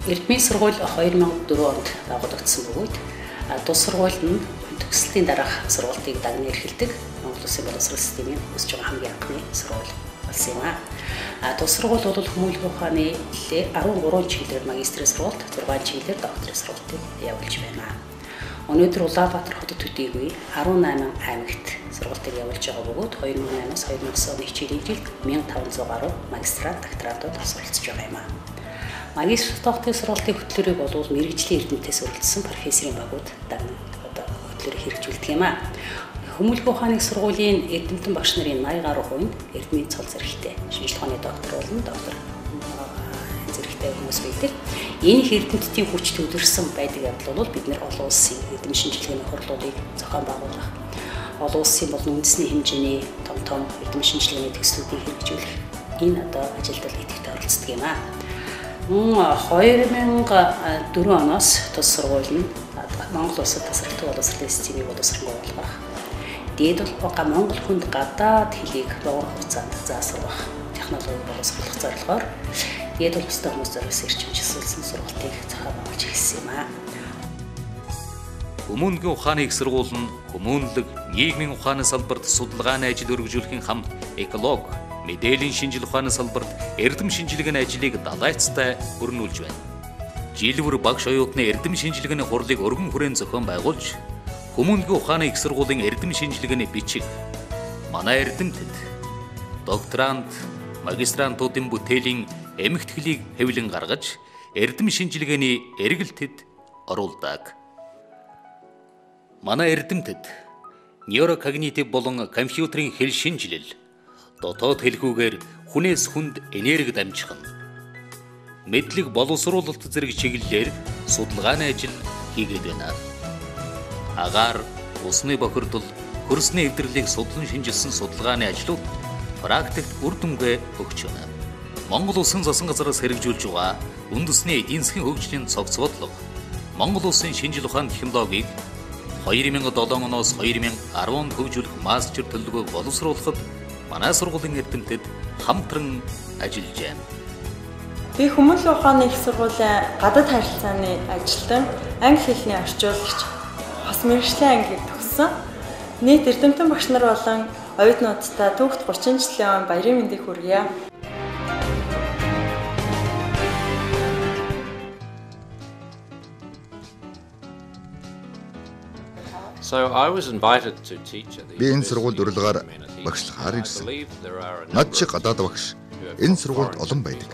Эрдмийн сургууль 2004 онд байгуулагдсан бөгөөд тус сургууль нь төгсөлтийн дараах сургалтыг дагна эрхэлдэг Монгол Улсын боловсрол системийн үүсэж байгаа хамгийн анхны сургууль болсон юм аа. Тус сургууль бол хүмүүнлэгийн ухааны 13 чиглэлээр магистрийн сургалт, 6 чиглэлээр докторийн сургалтыг явуулж байна. Өнөөдөр Улаанбаатар хотод төдийгүй 18 аймагт сургалтыг явуулж байгаа бөгөөд 2008-аас 2009 оны хичээлийн жилд 1500 гаруй магистрант, докторантууд суралцж байгаа юм аа. Магистр докторийн сургалтын хөтөлбөрийг бол мэргэжлийн эрдэмтдээс өрөлдсөн профессорын багууд дагна одоо хөтөлбөрийг хэрэгжүүлдэг юм аа. Хүмүүнлэгийн ухааны сургуулийн эрдэмтэн багш нарын 80 гаруй хувь нь эрдмийн цол зэрэгтэй шинжлэх ухааны доктор болон доктор зэрэгтэй хүмүүс байдаг. Энэ их эрдэмтдийн хүч төвлөрсөн байдаг явдал бол бид нэр олон улсын эрдэм шинжилгээний хурлуудыг зохион байгуулах, олон улсын болон үндэсний хэмжээний том том эрдэм шинжилгээний төслүүдийг хэрэгжүүлэх энэ одоо ажилд бол идэвхтэй оролцдог юм аа. 2004 оноос тус сургууль нь Монгол улсад тасралтгүй боловсролын системийг боловсронгуй болгох, дээд бол Монгол хүнд гадаад хэлийг богино хугацаанд заасруулах технологиг боловсруулах зорилгоор дээд бол бусдад хүмүүс зориулсан эрчим чиглэсэн сургалтыг зохион байгуулж эхэлсэн юм аа. Хүмүүнлэгийн ухааны их сургууль нь хүмүүнлэг, нийгмийн ухааны салбарт судалгааны ажил өргөжүүлэхийн хамт экологи, мэдээллийн шинжил ухааны салбарт эрдэм шинжилгээний ажлыг далайцтай өрнүүлж байна. Жил бүр багш оюутны эрдэм шинжилгээний хурлыг өргөн хүрээнд зохион байгуулж, хүмүүнлэгийн ухааны их сургуулийн эрдэм шинжилгээний бичиг, манай эрдэмтэд, докторант, магистрантуудын бүтээлийн эмэгтгэлийг хэвлэн гаргаж, эрдэм шинжилгээний эргэлтэд оруулдаг. Манай эрдэмтэд нейрокогнитив болон компьютерийн хэл шинжилэл, дотоод хэлхүүгээр хүнээс хүнд энерги дамжих нь, мэдлэг боловсруулалт зэрэг чиглэлээр судалгааны ажил хийгээд байна. Агаар, усны бохирдол, хөрсний эвдэрлийг судлан шинжилсэн судалгааны ажлууд практикт үр дүнгээ өгч байна. Монгол Улсын засгийн газраас хэрэгжүүлж байгаа үндэсний эдийн засгийн хөгжлийн цогц бодлого, Монгол Улсын шинжил ухаан технологиг 2007 оноос 2010 онд хөгжүүлэх мастер төлөвлөгөөг боловсруулахад манай сургуулийн эрдэмтэд хамтран ажиллаж байна. Би хүмүүнлэгийн ухааны их сургуулийн гадаад харилцааны ажилтан, англи хэлний орчуулагч, хос мэргэжлийн ангийг төгссөн. Нийт эрдэмтэн багш нар болон оюутнуудтай түүхт 30 жилийн өмнө баярын мэндийг хүргье. Би энэ сургуульд урилгаар багшлахаар ирсэн. Над шиг гадаад багш энэ сургуульд олон байдаг.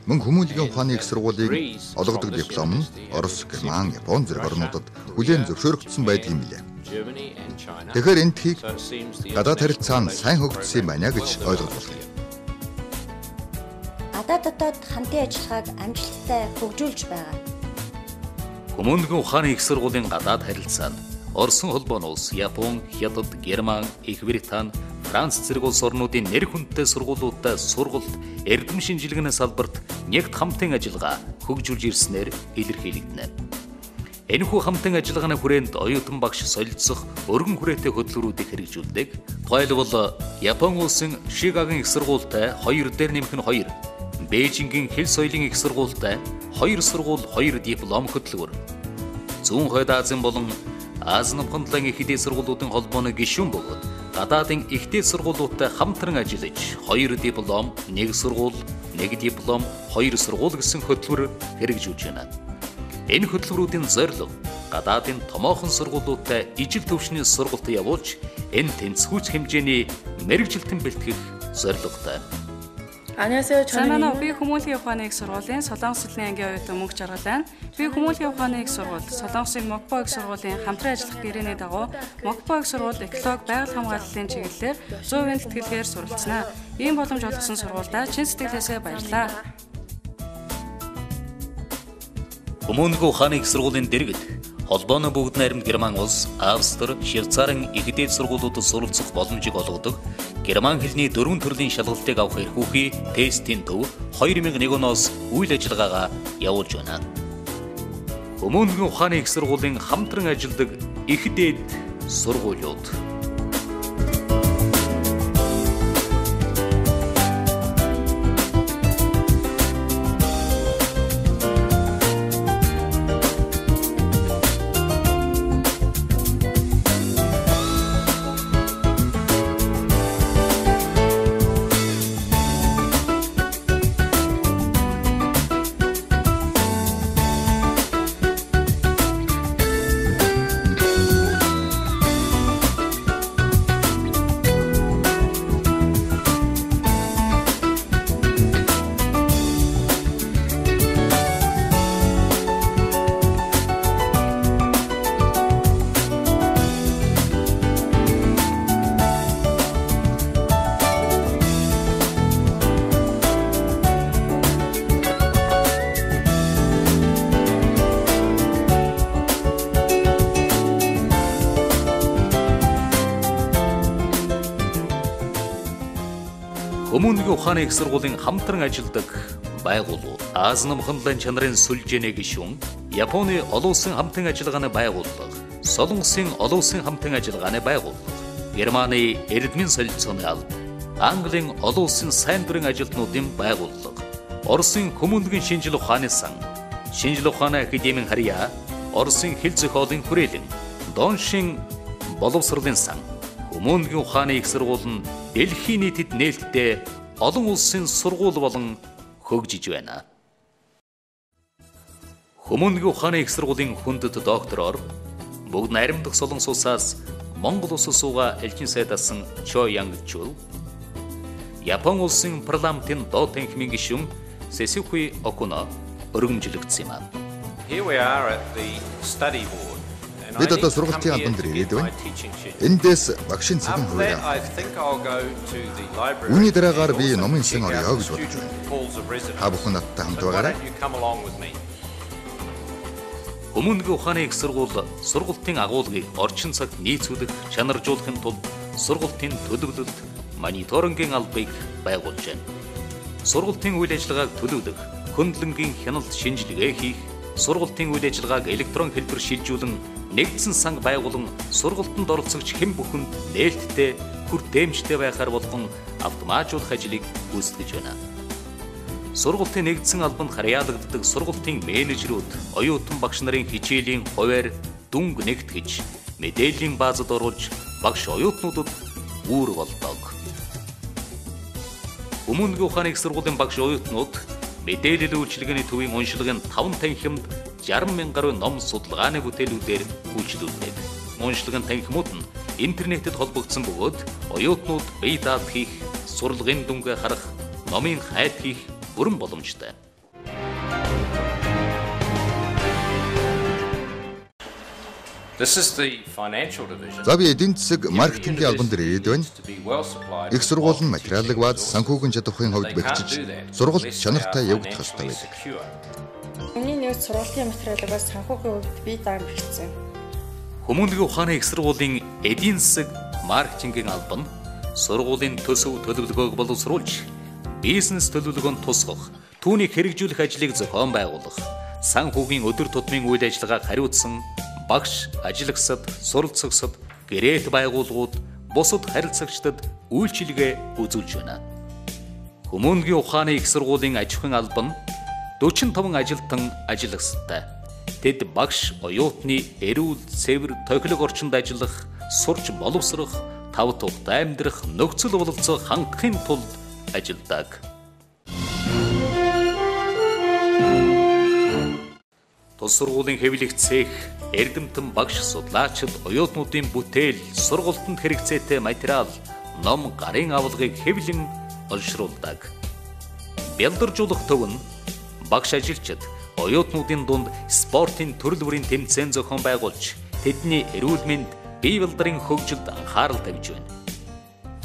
Мөн хүмүүнлэгийн ухааны их сургуулийг олгодог диплом нь Орос, Герман, Япон зэрэг орнуудад хүлээн зөвшөөрөгдсөн байдаг юм билээ. Тэгэхээр эндхийг гадаад харилцаа нь сайн хөгжсөн юм байна гэж ойлгож болох юм. Гадаад дотоод хамтын ажиллагааг амжилттай хөгжүүлж байгаа. Хүмүүнлэгийн ухааны их сургуулийн гадаад харилцаа нь Орсын холбооны улс, Япон, Хятад, Герман, Их Британи, Франц зэрэг улс орнуудын нэр хүндтэй сургуулиудад сургалт, эрдэм шинжилгээний салбарт нэгт хамтын ажиллагаа хөгжүүлж ирснээр илэрхийлэгдэнэ. Энэхүү хамтын ажиллагааны хүрээнд оюутан багш солилцох өргөн хүрээтэй хөтөлбөрүүдийг хэрэгжүүлдэг. Тухайлбал, Япон улсын Шигагийн их сургуультай 2 дээр нэмэх нь 2, Бээжингийн хэл соёлын их сургуультай 2 сургууль 2 диплом хөтөлбөр, Зүүн хойд Азийн болон Ази номхон далайн их дээд сургуулиудын холбооны гишүүн бөгөөд гадаадын их дээд сургуулиудтай хамтран ажиллаж 2 диплом, 1 сургууль, 1 диплом, 2 сургууль гэсэн хөтөлбөр хэрэгжүүлж байна. Энэ хөтөлбөрүүдийн зорилго гадаадын томоохон сургуулиудтай ижил түвшний сургалт явуулж энэ тэнцвүүц хэмжээний мэргэжилтэн бэлтгэх зорилготой. 안녕하세요. 저는 би хүмүүнлэгийн ухааны их сургуулийн Солонгос хэлний ангийн оюутан Мөнх Жаргал байна. Би хүмүүнлэгийн ухааны их сургууль, Солонгосын Мокпо их сургуулийн хамтран ажиллах гэрээний дагуу Мокпо их сургууль экологи байгаль хамгааллын чиглэлээр 100% тэтгэлгээр суралцсанаа. Ийм боломж олгосон сургуульдаа чин сэтгэлээсээ баярлалаа. Хүмүүнлэгийн ухааны их сургуулийн дэргэд холбооны бүгд найрамд Герман улс, Австри, Швейцарын их дээд сургуулиудад суралцах боломжийг олгодог герман хэлний 4 төрлийн шалгалтыг авах эрхүүхий тестийн төв 2001 оноос үйл ажиллагаагаа явуулж байна. Хүмүүнлэгийн ухааны их сургуулийн хамтран ажилладаг их дээд сургуулиуд. Хүмүүнлэгийн ухааны их сургуулийн хамтран ажилладаг байгууллагууд Аз намханлан чанарын сүлжээний гишүүн, Японы олон улсын хамтын ажиллагааны байгууллага, Солонгосын олон улсын хамтын ажиллагааны байгууллага, Германы эрдмийн солилцооны алба, Английн олон улсын сайн дурын ажилтнуудын байгууллага, Оросын хүмүүнлэгийн шинжил ухааны сан, Шинжил ухааны академийн харьяа, Оросын хэл зохиолын хүрээлэн, Доншин боловсролын сан, Хүмүүнлэгийн ухааны их сургууль нь дэлхийн нийтэд нээлттэй олон улсын сургууль болон хөгжиж байна. Хүмүүнлэгийн ухааны их сургуулийн хүндэт доктороор бүгд найрамдах Солонгос улсаас Монгол улсад суугаа элчин сайд асан Чо Янг Чул, Япон улсын парламентын доод танхимын гишүүн Сэсүхи Окуно өргөмжлөгдсөн юм. Here we are at the study board. Бид одоо сургалтын албан дээр ирээд байна. Эндээс багшийн цагийн хуваарь. Үүний дараагаар би номын сан орё гэж бодож байна. Та бүхэн надтай хамт байгаарай. Хүмүүнлэгийн ухааны их сургууль сургалтын агуулгыг орчин цагт нийцүүлэх, чанаржуулахын тулд сургалтын төлөвлөлт, мониторингийн албыг байгуулж байна. Сургалтын үйл ажиллагааг төлөвлөх, хөндлөнгийн хяналт шинжилгээ хийх, сургалтын үйл ажиллагааг электрон хэлбэр шилжүүлэн нэгдсэн санг байгуулан сургалтанд оролцогч хэн бүхэнд нээлттэй, хүртээмжтэй байхаар болгон автоматжуулах ажлыг гүйцэтгэж байна. Сургалтын нэгдсэн албанд харьяалагддаг сургалтын менежерүүд оюутан багш нарын хичээлийн хуваар дүнг нэгтгэж, мэдээллийн баазад оруулж багш оюутнуудад үүр болдог. Хүмүүнлэгийн ухааны их сургуулийн багш оюутнууд мэдээлэл үйлчилгээний төвийн уншлагын 5 танхимд 60 мянган гаруй ном судалгааны бүтээлүүдээр үйлчлүүлдэг. Уншлагын танхимууд нь интернетэд холбогдсон бөгөөд оюутнууд бие даалт хийх, сурлагын дүнгээ харах, номын хайт хийх бүрэн боломжтой. This is the financial division. За би эдийн засаг маркетингийн албан дээр ирээд байна. Их сургууль нь материалын бааз санхүүгийн чадварын хувьд бэхжиж сургалт чанартай явагдах ёстой байдаг. Миний нөөц сургалтын материалыг санхүүгийн хувьд бие даан бэхжсэн. Хүмүүнлэгийн ухааны их сургуулийн эдийн засаг маркетингийн алба нь сургуулийн төсөв төлөвлөгөөг боловсруулж бизнес төлөвлөгөөнд тусгах, түүнийг хэрэгжүүлэх ажлыг зохион байгуулах, санхүүгийн өдөр тутмын үйл ажиллагааг хариуцсан багш, ажиллагсад, суралцагсад, гэрээт байгууллагууд, бусад харилцагчдад үйлчилгээ үзүүлж байна. Хүмүүнлэгийн ухааны их сургуулийн аж ахуйн алба нь 45 ажилтан ажиллагсадтай. Тэд багш, оюутны эрүүл, цэвэр, тохилог орчинд ажиллах, сурч боловсрох, тав тухтай амьдрах, нөхцөл бололцоо хангахын тулд ажилладаг. Тус сургуулийн хэвлэх цех, эрдэмтэн багш, судлаачид, оюутнуудын бүтээл, сургалтанд хэрэгцээтэй материал, ном, гарын авлагыг хэвлэн олшруулдаг. Бялдаржуулах төв нь багш ажилчид оюутнуудын дунд спортын төрөл бүрийн тэмцээн зохион байгуулж, тэдний эрүүл мэнд, бие балдрын хөгжилд анхаарал тавьж байна.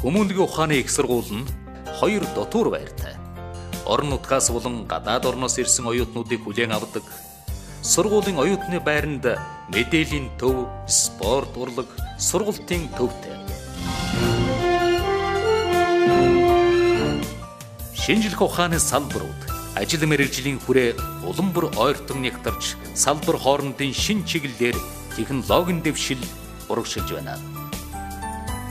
Хүмүүнлэгийн ухааны их сургууль нь 2 дотуур байртай. Орон нутгаас болон гадаад орноос ирсэн оюутнуудыг хүлээн авдаг. Сургуулийн оюутны байранд мэдээллийн төв, спорт урлаг, сургалтын төвтэй. Шинжлэх ухааны салбарууд ажил мэргэжлийн хүрээ улам бүр ойртон нягтарч, салбар хоорондын шин чиглэлээр технологийн дэвшил урагшилж байна.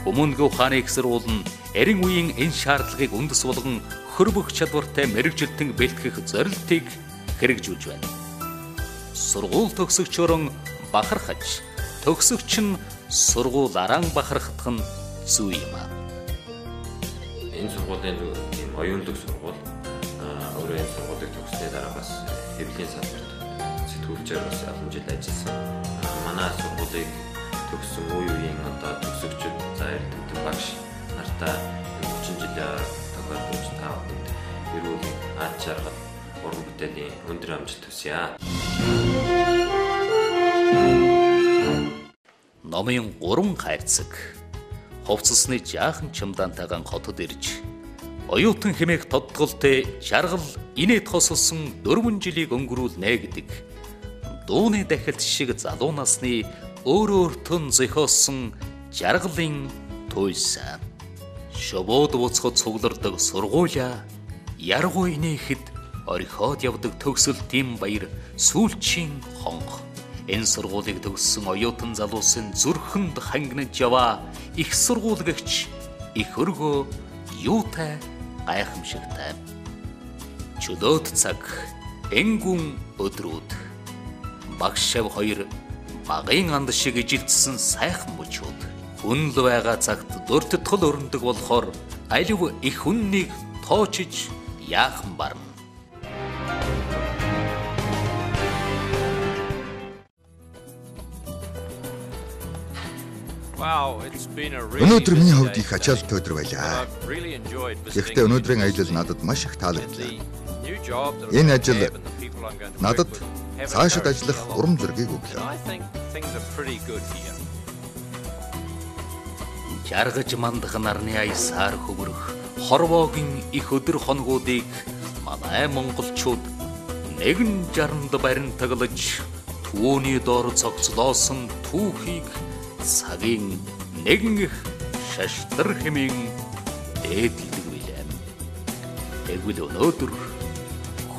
Хүмүүнлэгийн ухааны их сургууль нь эрен үеийн энэ шаардлагыг үндэс болгон хөрвөх чадвартай мэргэжилтэн бэлтгэх зорилтыг хэрэгжүүлж байна. Сургууль төгсөгчөөрөн бахархаж, төгсөгч нь сургуулаараа бахархах нь зүй юм. Энэ сургуулийн тийм оюунлаг сургууль. Өөрөө энэ сургуулийг төгссөний дараа бас хэвлэлийн салбарт сэтгүүлчээр бас олон жил ажилласан. Манай сургуулийг төгссөн үе үеийн одоо төгсөгчд, за эрдэмтэн багш нартай 30 жилийн тохиолдож та бүхэнд эрүүл ад жаргал, уран бүтээлийн өндөр амжилт хүсье. Номын 3 хайрцаг хувцасны жаахан чамдаантайгаан хотод ирж оюутан хэмээх тодтголтой жаргал инээд хосолсон 4 жилийг өнгөрүүлнэ гэдэг дууны дахилт шиг залуу насны өөр өөртөө зохиосон жаргалын туйсан. Шувууд буцхад цуглардаг сургуулиа яргуу инээхэд орхиод явдаг төгсөлтийн баяр сүүлчийн хонх. Энэ сургуулийг төгссөн оюутан залуусын зүрхэнд хангинаж яваа их сургууль гэгч их өргөө юутай гайхамшигтай. Чөлөөт цаг, энгүн өдрүүд. Багш шав хоёр багын анд шиг ижилдсэн сайхан мөчүүд. Хүн л байгаа цагт дуртдгал өрнөдөг болохоор алив их хүннийг тоочиж яахан барна. Өнөөдөр миний хувьд их ачаалалтай өдөр байлаа. Гэхдээ өнөөдрийн аялал надад маш их таалагдлаа. Энэ ажил надад цаашид ажиллах урам зоригийг өглөө. Жаргаж мандах нарны аясаар хөвөрөх хорвоогийн их өдөр хоногуудыг манай монголчууд нэгэн жаранд баримтаглаж түүний доор цогцлоосон түүхийг цагийн нэгэн их шаштар хэмээн дээдэлдэг билээ. Тэгвэл өнөөдөр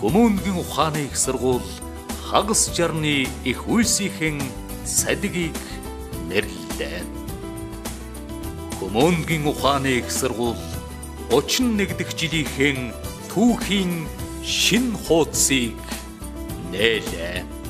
хүмүүнгийн ухааны их сургууль хагас жарны их үйлсийнхэн садгийг нэрлэлээ. Хүмүүнгийн ухааны их сургууль 31 дахь жилийнхэн түүхийн шинэ хуудсыг нээлээ.